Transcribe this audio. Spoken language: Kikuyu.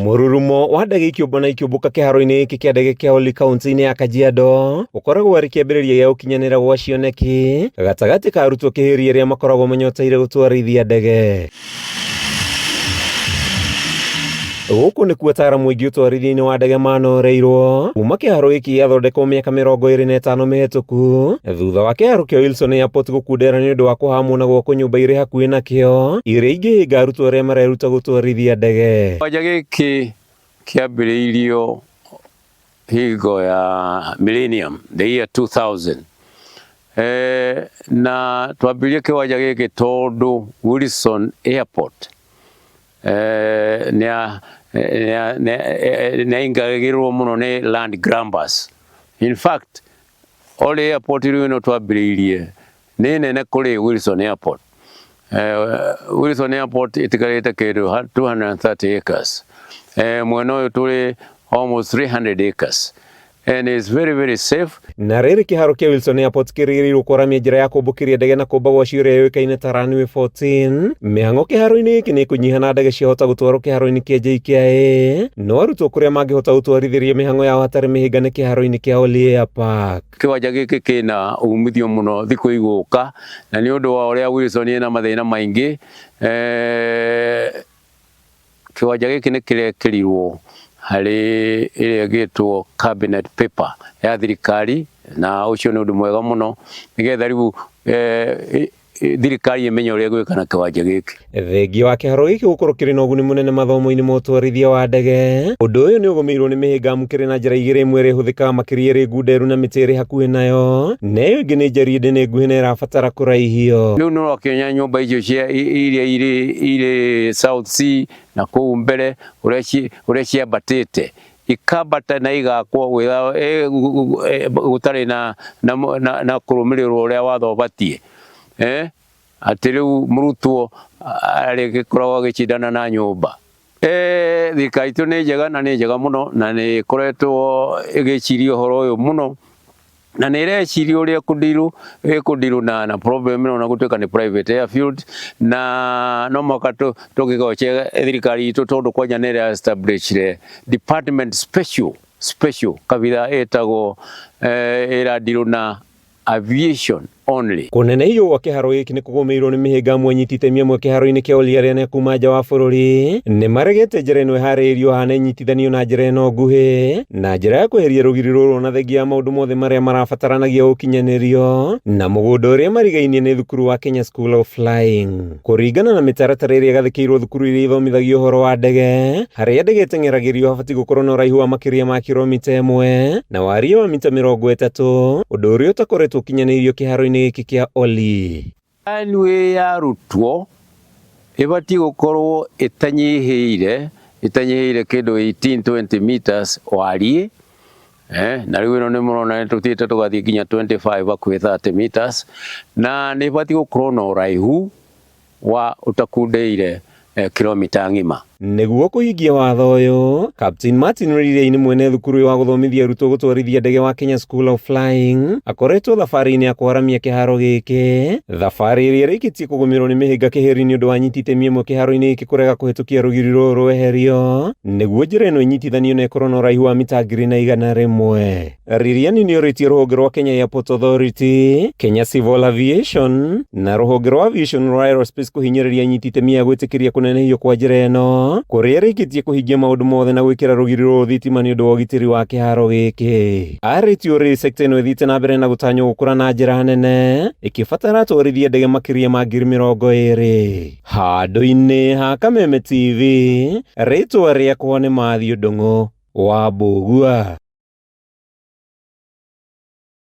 Mũrurumo wa ndege ikĩũmbwo na ikĩũmbũka kĩharo-inĩ gĩkĩ kĩa ndege kĩa Olly kaunti-inĩ ya Kajiado ũkoragwo arĩ kĩambĩrĩria gĩa gũkinyanĩra gwa cioneki gatagatĩ ka arutwo kĩhĩri arĩa makoragwo manyoteire gũtwarithia ndege. Gũkũ nĩkuo ataaramu aingĩ ũtwarithia-inĩ wa ndege manoreirwo kuma kĩharo gĩkĩ gĩathondekwo mĩaka 25 mĩhĩtũku thutha wa kĩharo kĩa Wilson Airport gũkundera nĩ ũndũ wa kũhamwo na gwakwo nyũmba irĩ hakuhĩ nakĩo iria ingĩhĩnga arutwo arĩa mareruta gũtwarithia ndege. Kĩwanja gĩkĩ kĩambĩrĩirio hingo ya millennium, the year 2000. Na twambĩrĩirie kĩwanja gĩkĩ tondũ Wilson Airport nĩaingagĩrwo mũno nĩ land grabbers. In fact, Olly Airport rĩu ĩno twambĩrĩirie nĩ nene kũrĩ Wilson Airport. Wilson Airport ĩtigarĩte kĩndũ 230 acres. Mwena ũyũ tũrĩ almost 300 acres. And it's very, very safe. Na rĩrĩ kĩharo kĩa Wilson Airport kĩrĩgĩrĩirwo kwaramia njĩra ya kũmbũkĩria ndege na kũmba gwacio ĩrĩa yũĩkaine ta runway 14. Mĩhang'o kĩharo-inĩ gĩkĩ nĩ ĩkũnyiha na ndege ciahota gũtwarwo kĩharo-inĩ kĩa JKIA, no arutwo kũrĩa mangĩhota gũtwarithĩria mĩhang'o yao hatarĩ mĩhĩnga nĩ kĩharo-inĩ kĩa Olly Air Park. Kĩwanja gĩkĩ kĩna umithio mũno thikũ igũka, na nĩ ũndũ wa ũrĩa Wilson ĩna mathĩna maingĩ, kĩwanja gĩkĩ nĩ kĩrekĩrirwo harĩ ĩrĩa ĩgĩtwo cabinet paper ya thirikari, na ũcio nĩ ũndũ mwega mũno nĩgetha rĩu thirikari ĩmenye ũrĩa ĩgwĩka na kĩwanja gĩkĩ. Thengia wa kĩharo gĩkĩ gũkorwo kĩrĩ na ũguni mũnene mathomo-inĩ ma ũtwarithia wa ndege, ũndũ ũyũ nĩ ũgũmĩirwo nĩ mĩhĩnga amu kĩrĩ na njĩra igĩrĩ, ĩmwe ĩrĩa ĩhũthĩkaga makĩria ĩrĩ ngunderu na mĩtĩ ĩrĩ hakuhĩ nayo, na ĩyo ĩngĩ nĩ njariĩ ĩndĩ nĩ nguhĩ na ĩrabatara kũraihio. Rĩu nĩ ũrakĩona nyũmba icio cia iria irĩ South Sea na kũu mbere ũrĩa ciambatĩte, ikambata na igakwo gũtarĩ na kũrũmĩrĩrwo ũrĩa watho ũbatiĩ. Atĩ rĩu mũrutwo arĩgĩkoragwo agĩcindana na nyũmba. Thirikari itũ nĩ njega na nĩ njega mũno na nĩ ĩkoretwo ĩgĩciria ũhoro ũyũ mũno na nĩ ĩreciria ũrĩa ĩkũndirũ na problem ĩno na gũtuĩka nĩ private airfield, na no mũhaka tũkĩgoce thirikari itũ tondũ kwanja nĩ ĩra establish department special kabitha ĩtagwo ĩrandirũ na aviation only. Kũnenehio gwa kĩharo gĩkĩ nĩ kũgũmĩirwo nĩ mĩhĩnga amwe anyiti itemi amwe kĩharo-inĩ kĩa Olly arĩa nĩ kuma nja wa bũrũri nĩ maregete njĩra ĩno ĩharĩrĩirio haha na ĩnyitithanio na njĩra ĩno nguhĩ na njĩra ya kweheria rũgiri rũrũ na thengia ya maũndũ mothe marĩa marabataranagia gũkinyanĩrio na mũgũnda ũrĩa marigainie nĩ thukuru wa Kenya School of Flying. Kũringana na mĩtaratara ĩrĩa ĩgathĩkĩirwo thukuru iria ithomithagio ũhoro wa ndege, harĩa ndege ĩteng'eragĩrio habatiĩ gũkorwo na ũraihu wa makĩria ma kiromita 1 na wariĩ wa mita 30, ũndũ ũrĩa ũtakoretwo ũkinyanĩirio kĩharo-inĩ gĩkĩ kĩa Olly. Runway yarutwo ĩbatiĩ gũkorwo ĩtanyihĩire kĩndũ 18-20 meters wariĩ, na rĩu ĩno nĩ mũrona nĩ tũthiĩte tũgathiĩ nginya 25 hakuhĩ 30 meters, na nĩ ĩbatiĩ gũkorwo na ũraihu wa ũtakundeire kilomita ng'ima. Nĩguo kũhingia watho ũyũ, Captain Martin Rirei mwene thukuru wa gũthomithia arutwo gũtwarithia ndege wa Kenya School of Flying akoretwo thabarĩ-inĩ ya kwaramia kĩharo gĩkĩ, thabarĩ ĩrĩa ĩrĩkĩtie kũgũmĩrwo nĩ mĩhĩnga kĩhĩri nĩ ũndũ wa anyiti itemi amwe kĩharo-inĩ gĩkĩ kũrega kũhĩtũkia rũgiri rũrũ rweherio nĩguo njĩra ĩno ĩnyitithanio na ĩkorwo na ũraihu wa mita 1,100. Ririani nĩ orĩtie rũhonge rwa Kenya Airport Authority, Kenya Civil Aviation na rũhonge rwa Aviation rwa Aerospace kũhinyĩrĩria anyiti itemi ya gwĩtĩkĩria kũnenehio kwa njĩra ĩno kũrĩa ĩrĩkĩtie kũhingia maũndũ mothe na gwĩkĩra rũgiri rũrũ thitima nĩ ũndũ wa ũgitĩri wa kĩharo gĩkĩ. Arĩtie ũrĩ sekta ĩno ĩthiĩte na mbere na gũtanywo gũkũra na njĩra nene ĩkĩbatara atwarithia ndege makĩria ma 20,000. Handũ-inĩ ha Kameme TV, rĩtwa rĩakwa nĩ Matthew Ndung'u wa Mbũgua.